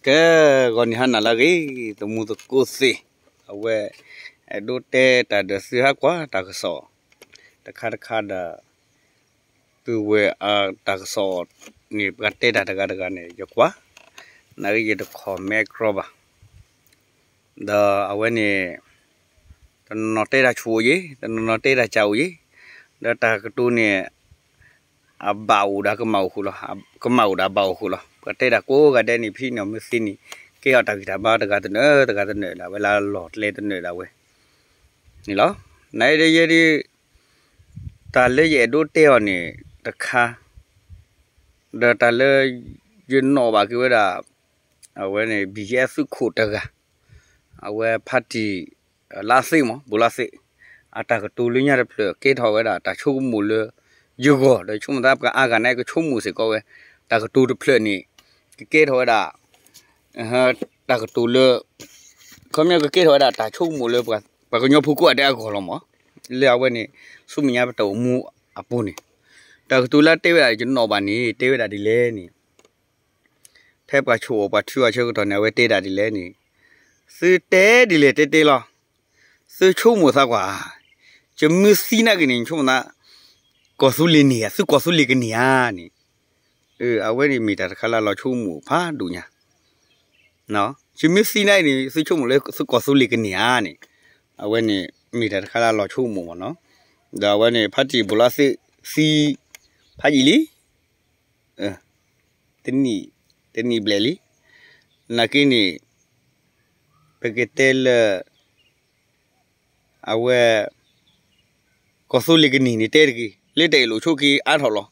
ကဲ ဂီၤနံၤဟါနၤလၢအဂ့ၤ သမူသကိးသ့ၣ်, အဝဲ အဲၣ်ဒိးတဲတၢ်ဒီးသုဟါကွၢ်တၢ်ကစီၣ် တခါတခါဒီး ပုၢ်ဝဲၢ်အတၢ်ကစီၣ်န့ၣ် ပှၤတဲတၢ်တဂၤတဂၤန့ၣ် ယကွၢ်, နာ်က့ယတ comment ကြီဘၣ်, ဒီးအဝဲန့ၣ် တနီၤနီၤတဲတၢ်ဆူၣ်အိၣ်ယ့ၣ်, တနီၤနီၤတဲတၢ်စၢ်အိၣ်ယ့ၣ်, ဒီးတၢ်ကတိၤန့ၣ် အဘၣ်အိၣ်ဒီးကမၣ်အိၣ်ဃုာ်လီၤ, ကမၣ်အိၣ်ဒီးအဘၣ်အိၣ်ဃုာ်လီၤ. ပှၤတဲတၢ်ကိးဂၤဒဲးန့ၣ် ဖဲန့ၣ်မ့ၢ်သ့န့ၣ် ကဲအီၤတၢ်ဂံၢ်တၢ်ဘါတဂၤတနၢၤ တဂၤတနၢၤဒၣ်ဝဲ လၢလီၢ်ကျဲတနၢၤဒၣ်ဝဲန့ၣ်လီၤ. နဒယဲဒၣ် တၢ်လၢယအဲၣ်ဒိးတဲအီၤန့ၣ်တခါ, ဒီးတၢ်လၢ ယနီၣ်ဘၣ်က့ၤဝဲဒၣ် အဝဲန့ၣ် ဘံၣ်ယဲသုးခိၣ်တဂၤ, အဝဲဖါတံၢ် လါသ့ၣ်မး ဘိလါသ့ၣ်, အတၢ်ကတိၤလၢညါတဖျၢၣ် ကဲထီၣ်ဝဲဒၣ်တၢ်ဆိကမိၣ်လၢ ယဂီၢ် ဒီးဆိကမိၣ်သးပှၤအါဂၤန့ၣ် ကဆိကမိၣ်စ့ၢ်ကီးဝဲ, တၢ်ကတိၤတဖျၢၣ်န့ၣ် ကကဲထီၣ်ဝဲဒၣ် တၢ်ကတိၤလၢ ခီပညီကကဲထီၣ်ဝဲဒၣ်တၢ်ဆိကမိၣ်လၢ ပှၤကညီဖိကိးဂၤဒဲးအဂီၢ်လီၤမး, လၢအဝဲန့ၣ် ဆူမဲာ်ညါပတၢ်အိၣ်မူအပူၤန့ၣ်, တၢ်ကတိၤလၢတဲဝဲဒၣ်ယနီၣ်ဘၣ်န့ၣ် တဲဝဲဒၣ်ဒ်လဲၣ်န့ၣ် ဖဲပှၤဆိၣ်အီၤပှၤထုအီၤဆၢကတီၢ်န့ၣ် အဝဲတဲဒၣ်ဒ်လဲၣ်န့ၣ်, သုတဲဒ်လဲၣ်တဲတဲလီၤ, သုဆိကမိၣ်သးကွၢ်, ယမ့ၢ်သံနာ်က့န့ၣ် ယဆိကမိၣ်သး ကီၢ်သူလ့ၤန့ၣ်ဧါ, သုကီၢ်သူလ့ၤကန့ၢ်ဧါန့ၣ်, အဝဲန့ၣ်မ့ၢ်တၢ်တခါလၢလီၤဆိကမိၣ်ဖးဒိၣ်ညါ, ယမ့ၢ်သံနာ်က့န့ၣ် သုဆိကမိၣ်လၢသုကီၢ်သူလ့ၤကန့ၢ်ဧါန့ၣ်, အဝဲန့ၣ်မ့ၢ်တၢ်တခါလၢလီၤဆိကမိၣ်မးနီၤ, ဒီးအဝဲန့ၣ် ဖါတံၢ်ဘိလါသ့ၣ်သံ ဖးယံာ်လံ တနံၣ် တနံၣ်ဘျဲၣ်လံ, နာ်က့န့ၣ် ပကတဲလၢ အဝဲ ကီၢ်သူလ့ၤကန့ၢ်န့ၣ်တဲတဂ့ၤ လၢတၢ်အ့ၣ်လိာ်ဆိက့ၤအါထီၣ်လီၤ,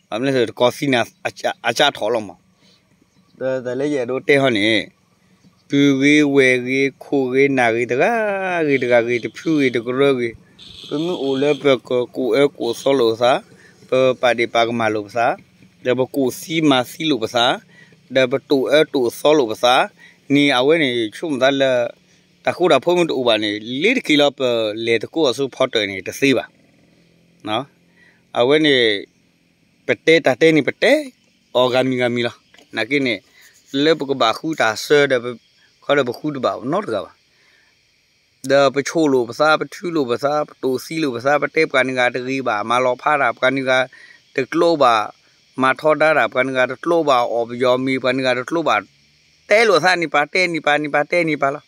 ဘၣ်မနုၤလဲၣ် တကီၢ်သံန့ၣ် အကၢ်ထီၣ်လီၤမး, ဒီးတၢ်လၢယအဲၣ်ဒိးတဲဟီန့ၣ် ပုၢ်ဂ့ၤဝဲၢ်ဂ့ၤ ခိၣ်ဂ့ၤနၢ်ဂ့ၤ တဂၤဂ့ၤတဂၤဂ့ၤ တဖုဂ့ၤတကရၢဂ့ၤ, ပမ့ၢ်အိၣ်လၢပကကိးအၢကိးသီလိာ်ပသး, ပပာ်ဒ့ၣ်ပာ်ကမၣ်လိာ်ပသး, ဒီးပကူၣ်သံမၤသံလိာ်ပသး, ဒီးပတိာ်အၢတိာ်သီလိာ်ပသးန့ၣ် အဝဲန့ၣ်ဆိကမိၣ်သးလၢ တၢ်ဃူတၢ်ဖိးမ့ၢ်တအိၣ်ဘၣ်န့ၣ် လ့ၤတက့ၤလီၤ ပလဲၤသကိးအီၤဆူဖီတၢၣ်န့ၣ်တသ့ဘၣ်. အဝဲန့ၣ် ပတဲတၢ်တဲန့ၣ် ပတဲအီၤဂၤမံၤဂၤမံၤလီၤ. နာ်က့န့ၣ် လၢပကဘၣ်ဃုတၢ်ဆၢဒီး ခီဒီးပဃုတဘၣ်နီတဂၤဘၣ်. ဒီးပဆိၣ်လိာ်ပသး ပထုလိာ်ပသး ပတိာ်သံလိာ်ပသး ပတဲပှၤန့ၣ်ဂၤတဂ့ၤဘၣ် မၤလီၤဖးတၢ် ပှၤန့ၣ်ဂၤတကျိဘၣ် မၤထီဒါတၢ် ပှၤန့ၣ်ဂၤတကျိဘၣ် အီၣ်ပယီၤမ့ၤ ပှၤန့ၣ်ဂၤတကျိဘၣ် တဲလိာ်သးန့ၣ် ပာ်တဲန့ၣ်ပာ်န့ၣ်ပာ်တဲန့ၣ်ပာ်လီၤ.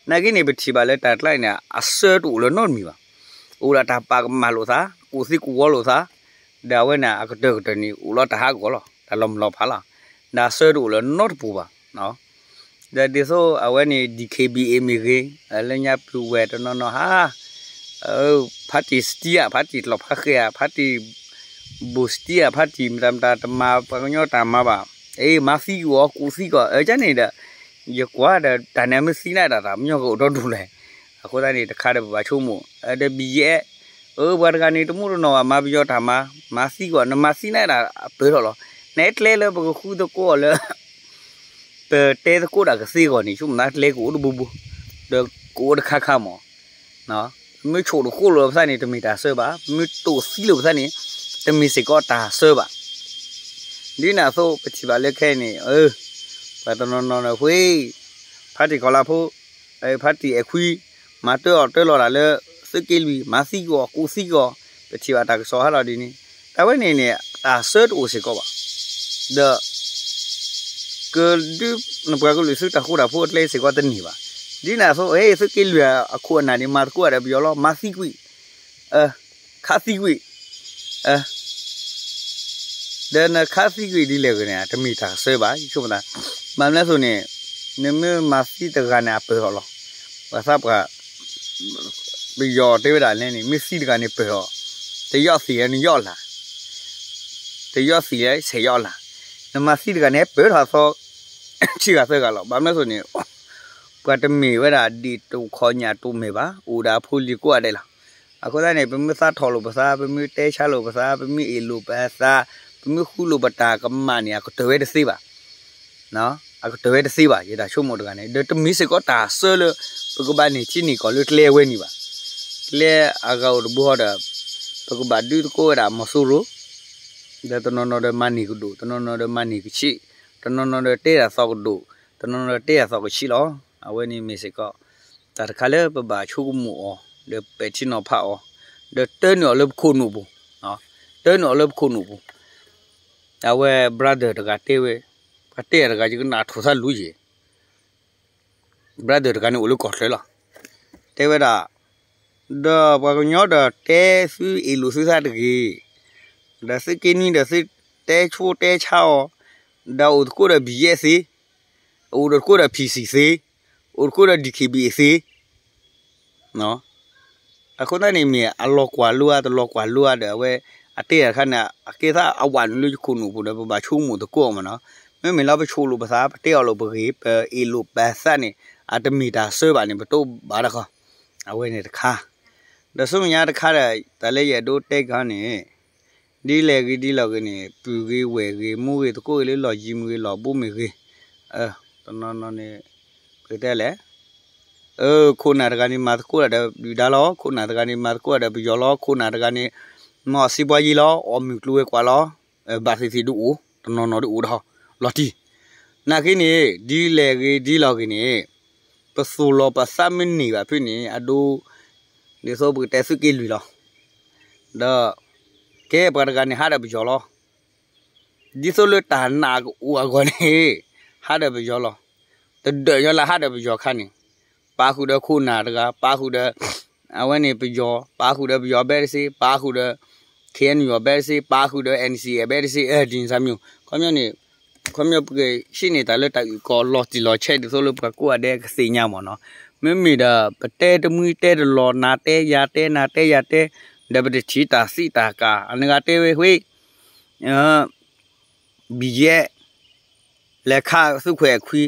နာ်က့န့ၣ် ပထံၣ်ဘၣ်လၢတၢ်ကျါန့ၣ် အဆၢတအိၣ်လၢနီတမံၤဘၣ်. အိၣ်ဒီးတၢ်ပာ်ကမၣ်လိာ်သး ကူၣ်သံကူၣ်ဝီလိာ်သး ဒီးအဝဲန့ၣ် အကတၢၢ်ကတၢၢ်န့ၣ် အိၣ်လီၤတၢ်ဟးဂီၤလီၤ တၢ်လီၤမုၢ်လီၤဖးလီၤ. ဒီးအဆၢတအိၣ်လၢနီတပူၤဘၣ်. ဒီးဒ်သိးအဝဲန့ၣ် ဒီး ခ့ဘံၣ်အ့ၣ် မ့ၢ်ဂ့ၤ လၢညါပုၢ်ဝဲၢ်တနီၤနီၤဟါ ဖါတံၢ်စတံဧါ ဖါတံၢ်ကျီၢ်ဖါဃဲဧါ ဖါတံၢ် ဘိၣ်စတံဧါ ဖါတံၢ်မတၤမတၤတမၤပှၤကညီတၢ်မၤဘၣ်. အ့ မၤသံကွံာ်အီၤ ကူၣ်သံကွံာ်အီၤ အကန့ၣ်ဒီး ယကွၢ်ဒီးတၢ်န့ၣ်မ့ၢ်သံန့ၣ်ဒီး တၢ်ပညီကအိၣ်ဒီဒူၣ်လဲၣ်. အဃိသတးန့ၣ် တခါဒီးပဘၣ်ဆိကမိၣ် ဒီးဘံၣ်ယဲ အၢ ပှၤတဂၤန့ၣ် တမူတနီၣ်ဘၣ် မၤပယီၤတၢ်မၤ မၤသံကွံာ်အီၤ နမၤသံန့ၣ်ဒီး အပၢၢ်ထီၣ်လီၤ. နကျဲလၢပကဃုသကိးအီၤလၢ ပတဲသကိးတၢ်ကသ့အဂီၢ်န့ၣ် ဆိကမိၣ်သးကျဲကအိၣ်တဘိဘိ ဒီးကအိၣ်တခါခါမး. ပမ့ၢ်ဆိၣ်တဃိလိာ်ပသးန့ၣ် တမ့ၢ်တၢ်ဆၢဘၣ်. ပမ့ၢ်တိာ်သံလိာ်ပသးန့ၣ် တမ့ၢ်စ့ၢ်ကီးတၢ်ဆၢဘၣ်. ဒ်န့ၣ်အသိး ပထံၣ်ဘၣ်လၢခဲအံၤန့ၣ် ပှၤတနီၤနီၤန့ၣ် ဖှ့ ဖါတံၢ်ကီၤလါဖိ ဖါတံၢ်အဲၣ်ခွံ မၤတၢအီၣ်တၢလီၤတၢ်လၢ သုးက့လွံၢ် မၤသံကွံာ်အီၤ ကူၣ်သံကွံာ်အီၤ ပထံၣ်ဘၣ်တၢ်ကစီၣ်ဟးထီၣ်ဒ်န့ၣ် တၢ်ဝဲန့ၣ်န့ၣ် တၢ်ဆၢတအိၣ်စ့ၢ်ကီးဘၣ်. ဒီး ကဒု နပှၤကလုာ်သုးတၢ်ဃူတၢ်ဖိးအကျဲစ့ၢ်ကီးတန့ၢ်ဘၣ်. ဒ်န့ၣ်အသိး ဟဲ သုးက့လွံၢ်အခိၣ်အနၢ်န့ၣ် မၤသကိးဒီးပယီၤလီၤ မၤသံကွံာ် ခးသံကွံာ် ဒီးနခးသံကွံာ်ဒ်လဲၣ်ဂ့ၤန့ၣ် တမ့ၢ်တၢ်ဆၢဘၣ် ယဆိကမိၣ်သး. ဘၣ်မနုၤအသိးန့ၣ် နမ့ၢ်မၤသံတဂၤန့ၣ် အပၢၢ်ထီၣ်လီၤ. ပှၤသးပှၢ် ပယီၤတဲဝဲဒၣ်လဲၣ်န့ၣ် မ့ၢ်သံတဂၤန့ၣ်ပၢၢ်ထီၣ် တယီၣ်သံၣ်လၢနယီၣ်လၢ် တယီၣ်သံၣ်လၢဆဲးယီၣ်လၢ်. နမၤသံတဂၤန့ၣ် ပၢၢ်ထီၣ်အသီ ဆံဂၤသၢဂၤလီၤ. ဘၣ်မနုၤအသိးန့ၣ် ပှၤတမ့ၢ်ဝဲဒၣ်ဒ်တိာ်ခီၣ်ညၣ်တိာ်မဲာ်ဘၣ် အိၣ်ဒီးအဖိလံၤကိးဂၤဒဲးလီၤ. အဃိသတးန့ၣ် ပမ့ၢ်သးထီၣ်လိာ်ပသး ပမ့ၢ်တဲဆါလိာ်ပသး ပမ့ၢ်အ့ၣ်လိာ်ပသး ပမ့ၢ်ဃူလိာ်ပတၢ်ကမၣ်န့ၣ် အကတၢၢ်ဝဲတသ့ဘၣ်. အကတၢၢ်ဝဲတသ့ဘၣ် ယတၢ်ဆိကမိၣ်တဂၤန့ၣ် ဒီးတမ့ၢ်စ့ၢ်ကီးတၢ်ဆၢလၢ ပကဘၣ်န့ၢ်ထံန့ၢ်ကီၢ်လၢကျဲအဝဲန့ၣ်ဘၣ်. ကျဲအဂၤအိၣ်တဘိဃီဒီး ပကဘၣ်ဒုးသကိးဝဲဒၣ်မီၤစိရိၤ ဒီးတနီၤနီၤဒီးမၤန့ၢ်ကဒိၣ် တနီၤနီၤဒီးမၤန့ၢ်ကဆံး တနီၤနီၤဒီးတဲတၢ်သီကဒိၣ် တနီၤနီၤတဲအသီၣ်ကဆံးလီၤ. အဝဲန့ၣ်မ့ၢ်စ့ၢ်ကီး တၢ်တခါလၢပဘၣ်ဆိကမိၣ်အီၤ ဒီးပဲာ်ထံနီၤဖးအီၤ ဒီးတၢနုာ်အီၤလၢပခိၣ်နူာ်ပူၤ, တၢနုာ်အီၤလၢပခိၣ်နူာ်ပူၤ. အဝဲ brother တဂၤတဲဝဲ, ပှၤတဲအတဂၤ ယကနၣ်ထိၣ်သးလူၤယဲ brother တဂၤန့ၣ်အိၣ်လၢကီၢ်ချၢလီၤ. တဲဝဲဒၣ်, ဒီးပှၤကညီဒီးတဲသုအ့ၣ်လိာ်သုသးတဂ့ၤ, ဒီးသုက့နွံဒီးသုတဲဆိတဲဆါအီၤ, ဒီးအိၣ်သကိးဒီး ဘံယဲၣ်သ့, အိၣ်ဒီးသကိးဒီး ဖံစံၣ်သ့, အိၣ်သကိးဒီး ဒံၣ်ခ့ၣ်ဘံၣ်သ့ အဃိသတးန့ၣ်မ့ၢ်အလီၤကွၢ်လိဧါ တလီၤကွၢ်လိဧါဒီး အဝဲအတဲတခါန့ၣ် အကဲသးအဝးနုာ်လၢယခိၣ်နူာ်ပူၤဒီး ပဘၣ်ဆိကမိၣ်သကိးအီၤမ့ၢ်နီၤ. မ့မ့ၢ်လၢပဆိၣ်လိာ်ပသး ပတဲအီၤလိာ်ပဂ့ၤ ပအ့ၣ်လိာ်ပသးန့ၣ် အတမ့ၢ်တၢ်ဆၢဘၣ်န့ၣ် ပတအိၣ်ဘၣ်တခီ, အဝဲန့ၣ်တခါ. ဒီးဆူမဲာ်ညါတခါဒီး တၢ်လၢယအဲၣ်ဒိးတဲက့ၤန့ၣ် ဒ်လဲၣ်ဂ့ၤဒ်လဲၣ်ဂ့ၤန့ၣ် ပုၢ်ဂ့ၤဝဲၢ်ဂ့ၤ မူဂ့ၤသကိးဂ့ၤ လၢလီၢ်ယံၤမ့ၢ်ဂ့ၤ လီၢ်ဘူးမ့ၢ်ဂ့ၤ, တနီၤနီၤန့ၣ် ပကတဲလဲၣ်, ခိၣ်နၢ်တဂၤန့ၣ် မၤသကိးတၢ်ဒီးဒုၣ်ဒါလီၤ, ခိၣ်နၢ်တဂၤန့ၣ် မၤသကိးတၢ်ဒီးပယီၤလီၤ, ခိၣ်နၢ်တဂၤန့ၣ် မၤအီၣ်စံးပှၤယံၤလီၤ, အီၣ်မုၢ်ကျိၤဝဲၤကွာ်လီၤ, ဘၣ်သ့ၣ်သ့ၣ်ဒုးအိၣ်, တနီၤနီၤဒုးအိၣ်ဒီး လီၤတံၢ်. နာ်က့န့ၣ် ဒ်လဲၣ်ဂ့ၤဒ်လဲၣ်ဂ့ၤန့ၣ် ပသူၣ်လီၤပသးမ့ၢ်န့ၢ်ဘၣ်ဖဲန့ၣ် အဒိ ဒ်သိးပကတဲသုးက့လွံၢ်လီၤ. ဒီး ကဲပှၤတဂၤန့ၣ် ဟးဒီးပယီၤလီၤ. ဒ်သိးလၢတၢ်နာ်ကအိၣ်အဂီၢ်န့ၣ် ဟးဒီးပယီၤလီၤ. တဒၢးညီလၢဟးဒီးပယီၤခါန့ၣ် ပာ်ဃုာ်ဒီးခိၣ်နၢ်တဂၤ ပာ်ဃုာ်ဒီး အဝဲန့ၣ်ပယီၤ ပာ်ဃုာ်ဒီးပယီၤဘဲတစ့ ပာ်ဃုာ်ဒီး ခ့ၣ်အဲၣ်ယူၣ် ဘဲတစ့ ပာ်ဃုာ်ဒီး NCA ဘဲတစ့ ဒ်န့ၣ်သးမံၤ ခီပညီန့ၣ် ခီပညီပကဟံးန့ၢ်တၢ်လၢတၢ်အုၣ်ကီၤလီၤတံၢ်လီၤဆဲးဒ်သိးလၢပှၤကိးဂၤဒဲးကသ့ၣ်ညါမ့ၢ်နီၤ. မ့မ့ၢ်ဒီးပတဲတမှံတဲတလီၤ နၤတဲယၤတဲ နၤတဲယၤတဲ ဒီးပတထံၣ်တၢ်သံတၢ်ကၢ် အနဂၤတဲဝဲဃ့ ဘံၣ်ယဲၣ် လဲၤခးသုးခွဲးအခွံ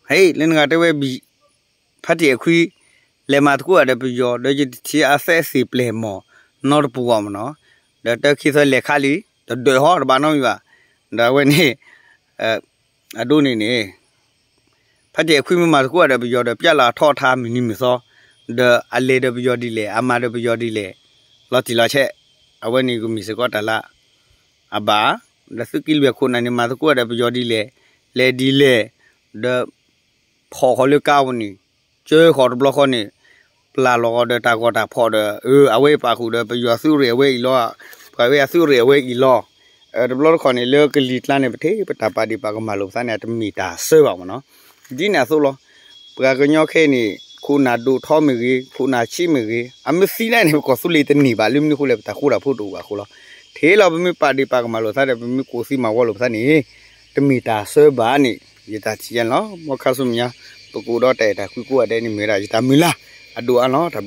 ဟဲ လၢနဂၤတဲဝဲ ဖါတံၢ်အခွံ လဲၤမၤသကိးဒီးပယီၤ ဒီးယတထံၣ်အသဲသ့ၣ်ပျဲၢ်မီၢ် နီတပူၤအီၤမ့ၢ်နီၤ. ဒီးတၢ်ခံသၢလဲၤခးလံ တဒၢးဟီတဘၣ်နီတမံၤဘၣ်. ဒီးအဝဲန့ၣ် အဒိန့ၣ်န့ၣ် ဖါတံၢ်အခွံမ့ၢ်မၤသကိးဒီးပယီၤဒီး ပျဲလီၤအထီၣ်အထါမုၢ်နံၤမုၢ်သီ ဒီးအလဲၤဒီးပယီၤဒ်လဲၣ် အမၤဒီးပယီၤဒ်လဲၣ် လီၤတံၢ်လီၤဆဲး အဝဲန့ၣ်ကမ့ၢ်စ့ၢ်ကီးတၢ်လၢ အဘၣ် ဒီးသုးက့လွံၢ်အခိၣ်နၢ်န့ၣ် မၤသကိးဒီးပယီၤဒ်လဲၣ် လဲၤဒ်လဲၣ် ဒီး ဖီၣ်ဃီၤလၢကါပူၤန့ၣ် ကၢဃီၤတဘျီဃီန့ၣ် ပျၢ်လီၤဃီၤဒီးတၢ်ဂီၤတၢ်ဖီၣ်ဒီး အဝဲပာ်ဃုာ်ဒီးပယီၤသုးရ့ၣ်အဝဲအံၤလီၤ ပှၤဝဲအသုးရ့ၣ်အဝဲအံၤလီၤ. တဘျီတခီၣ်န့ၣ် လၢကလံၤကျါန့ၣ် ပထံၣ်ပတၢ်ပာ်ဒ့ၣ်ပာ်ကမၣ်လိာ်ပသးန့ၣ် အတမ့ၢ်တၢ်ဆၢဘၣ်မ့ၢ်နီၤ. ဒ်န့ၣ်အသိးလီၤ. ပှၤကညီခဲအံၤန့ၣ် ခိၣ်နၢ်ဒိၣ်ထီမ့ၢ်ဂ့ၤ ခိၣ်နၢ်ဆံးမ့ၢ်ဂ့ၤ အမ့ၢ်သံဒၣ်န့ၣ် ပကီၢ်သူလ့ၤတန့ၢ်ဘၣ် လၢမနုၤအဃိလဲၣ် ပတၢ်ဃူတၢ်ဖိးတအိၣ်ဘၣ်အဃိလီၤ. ထဲလီၤပမ့ၢ်ပာ်ဒ့ၣ်ပာ်ကမၣ်လိာ်သးဒီး ပမ့ၢ်ကိးသံမၤဝီလိာ်ပသးန့ၣ် တမ့ၢ်တၢ်ဆၢဘၣ်န့ၣ် ယတၢ်ထံၣ်ယဲန့ၣ်လီၤ. မ်ခါဆူမဲာ်ညါ ပကအိၣ်ဒီးတၢ်အဲၣ်တၢ်ကွံကိးဂၤဒဲးန့ၣ် မ့ၢ်ဝဲဒၣ်ယတၢ်မုၢ်လၢ် အဒိၣ်အါလီၤ.